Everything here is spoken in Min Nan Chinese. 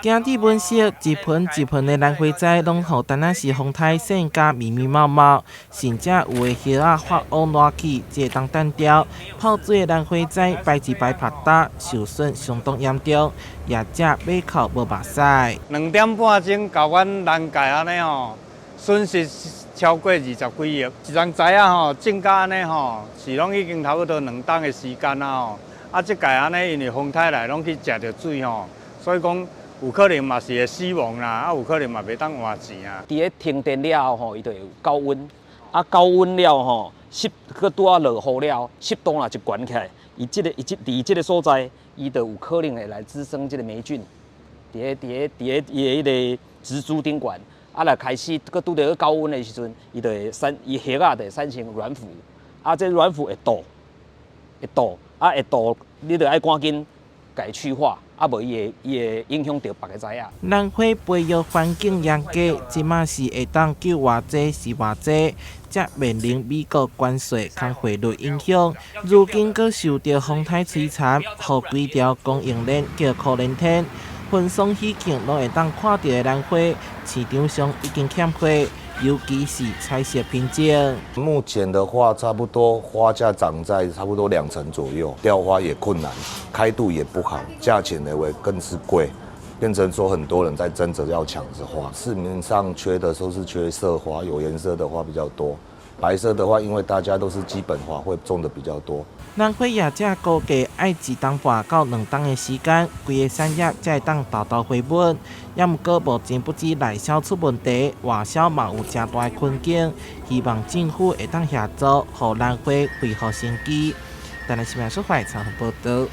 今日本色一盆一盆的蘭花栽，攏予田納西風颱搧甲密密麻麻，甚至有的葉仔發烏爛去，會當單調。泡水的蘭花栽排一排曝焦，受損相當嚴重，業者馬哭無目屎。2點半鐘，共阮蘭界按呢吼，損失超過20幾億。一叢栽仔吼，種甲按呢吼，是攏已經差不多2冬的時間啊吼。啊，這屆按呢，因為風颱來，攏去食著水吼，所以講，有可能嘛是會死亡啦，啊，有可能嘛袂當換錢啊。佇咧停電了後吼，伊就會有高溫，啊，高溫了吼，濕閣拄仔落雨了，濕度若一懸起來，伊這個伊這佇這个所在，伊就有可能會來滋生這个黴菌，佇咧佇咧佇咧伊的彼个植株頂懸，啊，若開始閣拄著高溫的時陣，伊就會產伊葉仔就會產生軟腐，啊，這軟腐會倒，會倒，啊，會倒，你著愛趕緊共伊去化。啊，無伊會影響著別个栽仔。蘭花培育環境嚴格，這馬是會當救偌濟是偌濟，才面臨美國關稅佮匯率影響，如今閣受著風颱摧殘，予規條供應鏈叫可憐天。婚喪喜慶攏會當看著的蘭花，市場上已經欠貨，尤其是彩色品種。目前的話，差不多花價漲在差不多2成左右，吊花也困難，開度也不好，價錢呢會更是貴，變成說很多人在爭着要搶着花。市面上缺的都是缺色花，有顏色的花比較多。白色的話，因為大家都是基本花，會種的比較多。蘭花業者估計愛一冬半到2冬的時間，規个產業才會當沓沓回本。也毋過目前不止內銷出問題，外銷嘛有誠大的困境。希望政府會當協助，予蘭花恢復生機。台南新聞說懷採訪報導。